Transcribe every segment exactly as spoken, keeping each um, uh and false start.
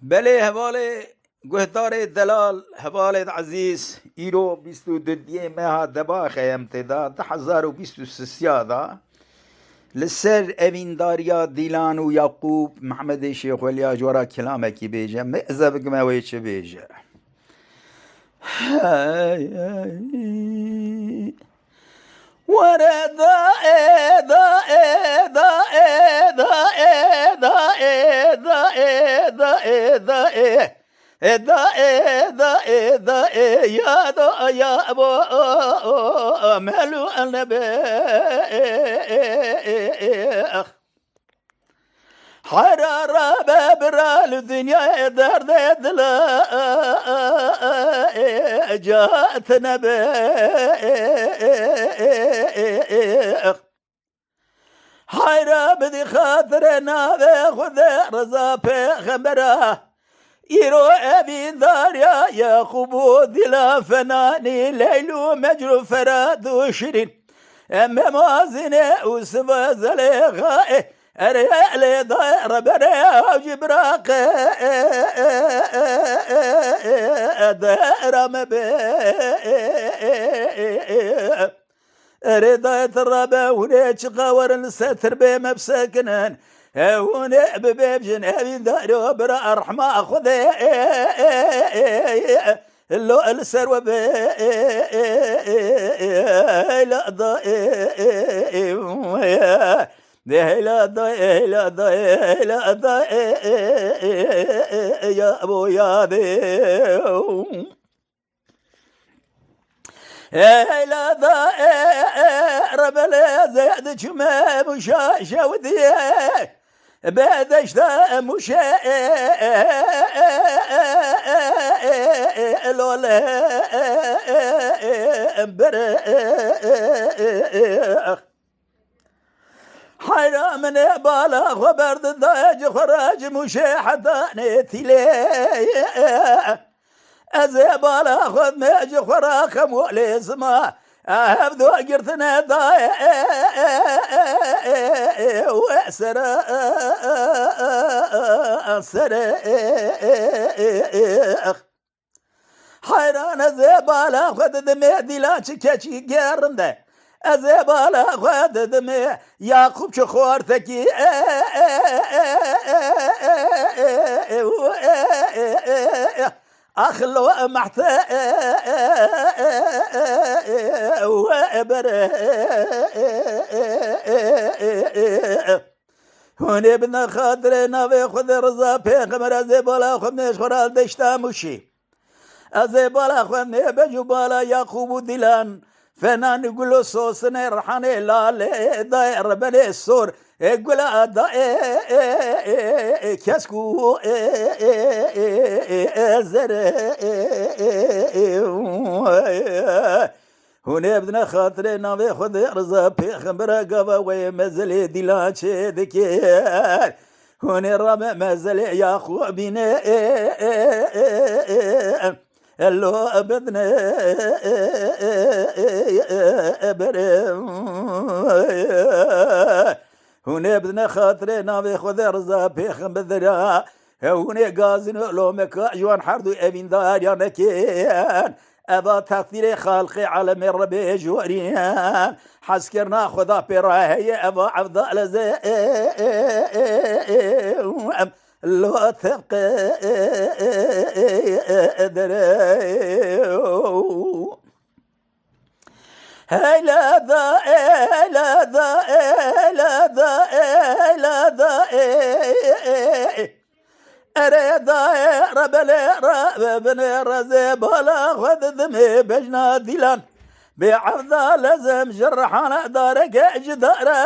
Belê hevalê guhdarê delal, hevalê ezîz, îro bîst û duyê meha Debaxê em tê de, du hezar û bîst û sisiya de, li ser evîndariya Dîlan û Yaqûb Mehmedê Şêxweliya ji we re kilamekî bêje, me ez ê bigime wê çi bêje. Hey, hey. Were da e, da e, da e, da e, da e, da e, da e, da e, da e. E da e, da e, da e, ya do ya bo, o, o, o, melu nebe, e, e, e, e, e, ah. Hera rabe bira li dinyayê derdê dila, e, e, e, cat nebe, e, e, e, e, e, e. Hayra bidî xatirê navê Xwedê Reza Pêxembera. Îro evîndariya Yaqûb û Dîla Fenanî, Leyl û Mecnû, Ferad û Şirîn, Emem Azînê û Siva Zelêxayê. Erê lê dayê reberê ew jî biraqe, e, e, e, e, e, e, dera me be, e, e, e, e, e. Erê dayê tu rabe, hûn ê çiqa werin li ser tirbê me bisekinin. E, hûn ê bibêjin, evîndarê bira rehma Xwedê, e, e, e, e, e, lo li ser we be, e, e, e, e, e, la da, e, e, e, e. De heyla da, heyla da, heyla da, e, e, e, e, e, ya bo ya de. Heyla da, e, e, rebele zed çime bu şa şewdiye. Be deşta muşe, e, e, e, e, e, e, e, lole, e, e, e, e, bere, e, e, e, e, e. Heyra min ê bala xwe berdin dayê ji xwe re ji Mûşê heta Nêtîlê. Ez ê bala xwe me ji xwe re xem û lêzima. Hevdo girtine dayê we sere, sere. Heyran ez ê bala xwe didimê Dîlan çi keçî germ de. Ez ê bala xwe didimê Yaqûb çi xortekî. Axilo mehte we bere. Hûn ê bidin xatirê navê Xwedê Riza Pêxember, ez ê bala xwe nêj xwe re deşta Mûşî. Ez ê bala xwe nêbej û bala Yaqûb û Dîlan, Fenan, Gul û Sosinê, Rihanê, Lalê, Dayê, Rebenê, Sor, e, Gula, Dayê, e, e, e, e, Kesk û, e, e, e, e, e, Zerê, e, e, e, e, e. Hûn ê bidine xatirê navê Xwedê Riza Pêxembera gava wê mezelê Dîlan çê dikir. Hûn ê rabe mezelê Yaqûb bîne. Elo bidine bere. Hûn ê bidine xatirê navê Xwedê Riza Pêxembera. Hûn ê gazîn û lomeka ji wan her du evîndariyan nekin. Eva teqdîrê Xalqê alemê Rebê jorî. Hezkirina Xweda pê re heye, eva evda leze. Lo tevqe dere. Hey la da, ey la da, ey la da, ey la da, ey, ey, ey. Erê dayê rebelê re binê rezê bala xwe didimê bejna Dîlan. Bê evda lezim ji rihane dareke ji dare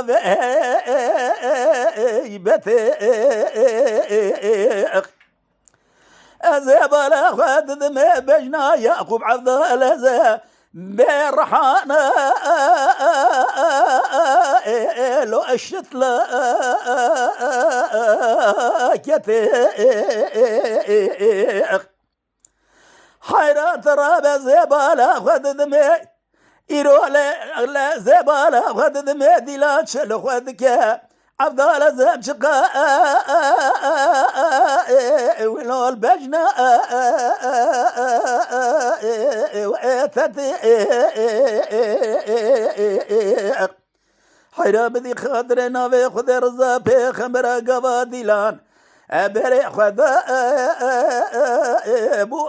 ve betê. Ez ê bala xwe didimê bejna Yaqûb Evdaleze bê rihane lo eşit le ketê. Heyran te rabe zêbala xwe didimê. Îro le, le zêbala xwe didimê Dîlan çi li xwe dike. Evdal ez em çiqa lol bejna tetî heyra bidî xatirê navê Xwedê Riza Pêxembera gava dîlan. E berê xwe da bû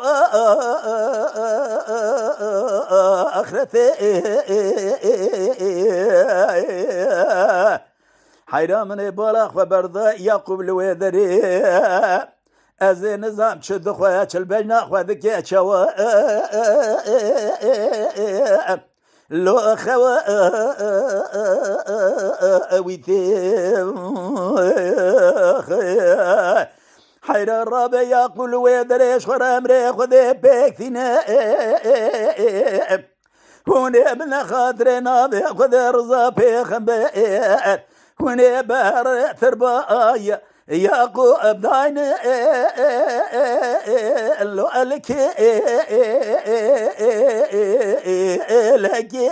axretê. Heyra min ê bala xwe berda Yaqûb li wê derê. Ez ê nizam çi dixwe, çil bejna xwe dike çawa. Lo xewa wî tê. Heyra rabe Yaqûb li wê derê ji xwe re emrê Xwedê pêk tîne. Hûn ê min xatirê navê Xwedê Riza Pêxember. Hûn ê ber tirba Yaqûb dayne lo elkê lekê.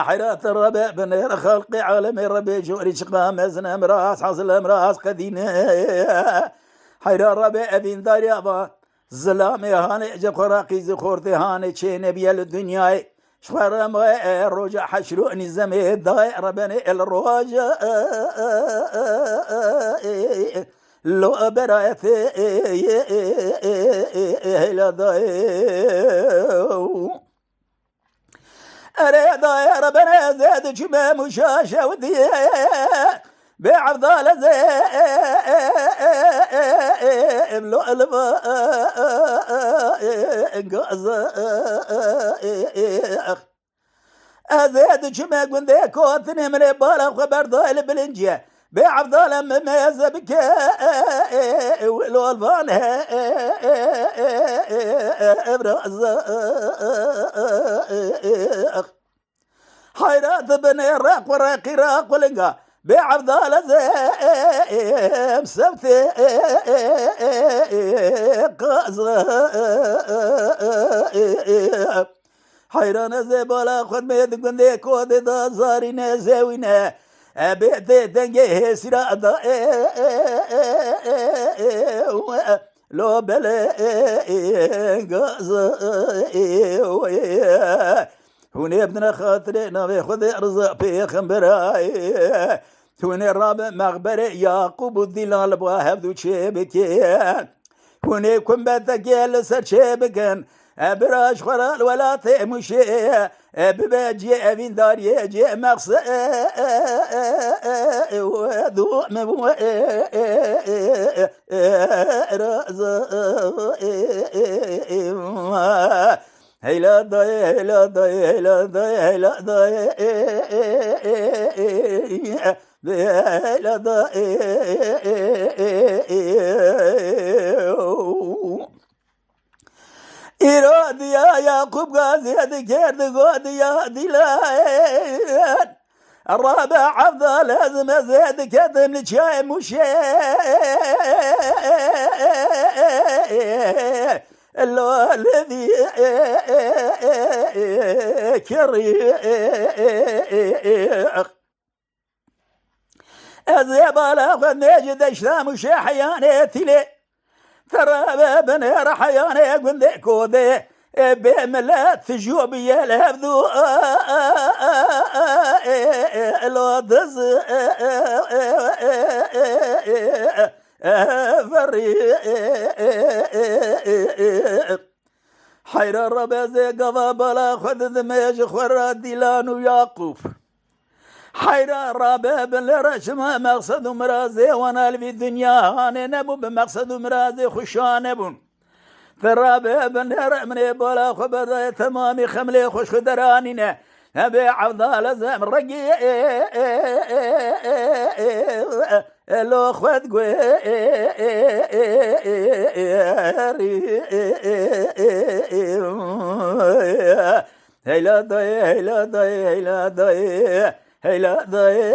Heyrat Rebe binêr xelqê alemê Rebê corî çiqa mezin em rast hezil em rast qedîne. Heyra Rebe evîndariya va zilamê hanê ji xwe re qîzî xortê hanê çê nebiye li dinyayê. Ji xwe re me roja heşr û nîzemê dayê Rebenê el roja lo berayetê heyla dayê. Erê dayê Rebenê zê diçime muşa şewdiye. Bê evdal ez ê lo elva gaza. Ez ê diçime gundê kotinê min ê bala xwe berdayê li bilincê. Bê evdal em meze bike lolvan he evraza. Hayra dibinê req û reqî req û linga. Bê evdal ez êm sewtê qaz. Heyran ez ê bala xwe dimê di gundê kodê da zarîne zewîne. E bê tê dengê hêsîra da e lo belê gaz. Hûn ê bidine xatirê navê Xwedê Riza Pêxemberayê. Hûn ê rabe mexberê Yaqûb û Dîlan li ba hevdû çê bikin. Hûn ê kumbetekê li ser çê bikin. E bira ji xwe re li welatê Mûşê e bibe cihê evîndariyê, cihê mexsedû min bû. Heyla dayê, heyla dayê, heyla dayê, heyla dayê, heyla dayê. Îro diya Yaqûb gazê dikir digot ya Dîlan. Rabe Evdal ez mezê diketim li çiyayê Mûşê. Lo li vî kirî. Ez ê bala xwe nêji deşta Mûşê heyanê tîlê. Tere ve binêr heyanê gundê kodê. Ê bê milet tijû biyê li hevdû. Lo diz verî. Heyra Rebe zê gava bala xwe didimê ji xwe re Dîlan û Yaqûb. Heyra Rebe bin lê re çima mexsed û mirazê wana li vî dinya hanê nebûn, bi mexsed û mirazê xwe şa nebûn. Te Rebe bin lê re min ê bala xwe bedayê temamî xemlê xwe ji xwe deranîne. Hebê Evdal ez em regî Elo xwe digwerî. Heyla dayê, heyla dayê, heyla dayê, heyla dayê,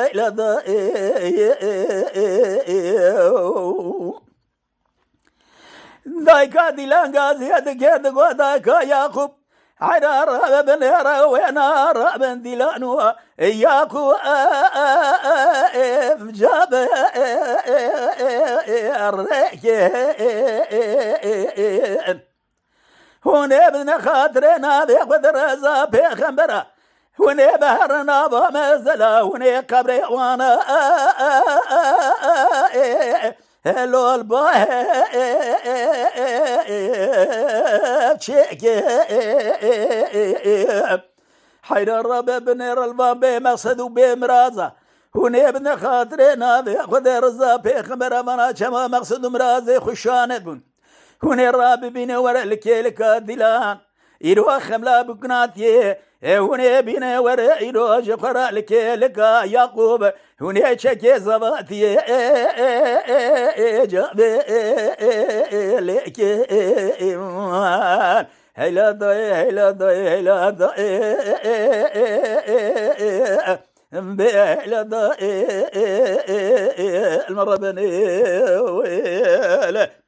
heyla dayê. Dayka Dîlan gazî dikir digot, dayka Yaqûb, Heyra rabe binêre wêna raben dîlan û Yaqûb cabe rêkên. Hûn ê bidine xatirê navê xwe di reza pêxembera. Hûn ê beherin ava mezela, hûn ê qebrê wana. Helal ba çêke. Heyra rabe binêre li van bê meqsed û bê miraza. Hûn ê bidine xatirê navê Xwedê, riza pêxembera, vana çema meqsed û mirazê xwe şanê bûn. Hûn ê rabibîne were li kêlika dîlan. Îro xemla bi gunatiyê, e, hûn ê bîne were îro ji xwe re li kêlika Yaqûb. Hûn ê çekê zevatiyê, e, e, e, e, e, cavê, e, e, e, lêkê, e, e, heyla dayê, heyla dayê, heyla dayê, e, e, e, e, e, e, bê heyla dayê, e, e, e, e, el merre benê, wêle.